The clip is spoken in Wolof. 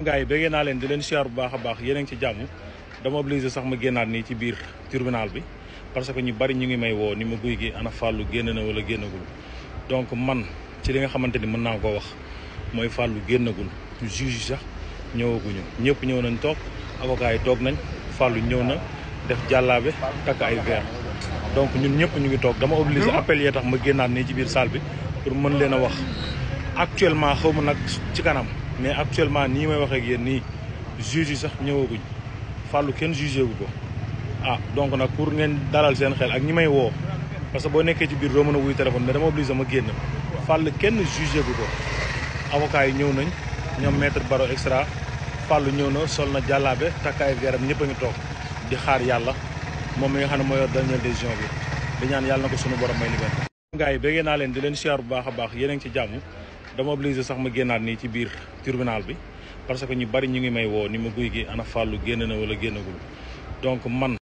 gars yi bëggee naa leen di leen siyaar bu baax a baax yéen a ngi ci jàmm dama obligé sax ma génnaat nii ci biir tribunal bi parce que ñu bari ñu ngi may woo ni ma Gouye Gui ana Fallou génn na wala génnagul donc man ci li nga xamante ni mën naa ko wax mooy Fallou génnagul juge yi sax ñëwaguñu ñëpp ñëw nañ toog avocat yi toog nañ Fallou ñëw na def jàllaabe takk ay verre donc ñun ñëpp ñu ngi toog dama obligé appel yee tax ma génnaat nii ci biir salle bi pour mën leen a wax actuellement xaw ma nag ci kanam mais actuellement nii may waxee ak yéen nii juge yi sax ñëwaguñ Fallou kenn jugé gu ko donc nag pour ngeen dalal seen xel ak ñi may woo parce que boo nekkee ci biir doo mën a wuy téléphone mais dama obligé ma génn Fallou kenn jugé gu ko avocat yi ñëw nañ ñoom maître Baro extra Fallou ñëw na sol na jàllaabe takkaay veeram ñëpp a ngi toog di xaar yàlla moom mi nga xam ne moo yor dernière décision bi di ñaan yàlla na ko suñu borom may liberté. gars yi bëggee naa leen di leen siyaar bu baax a baax yéen a ngi ci jàmm dama obligé sax ma génnaat nii ci biir tribunal bi parce que ñu bari ñu ngi may woo ni ma Gouye Gui ana Fallou génn na wala génnagul donc man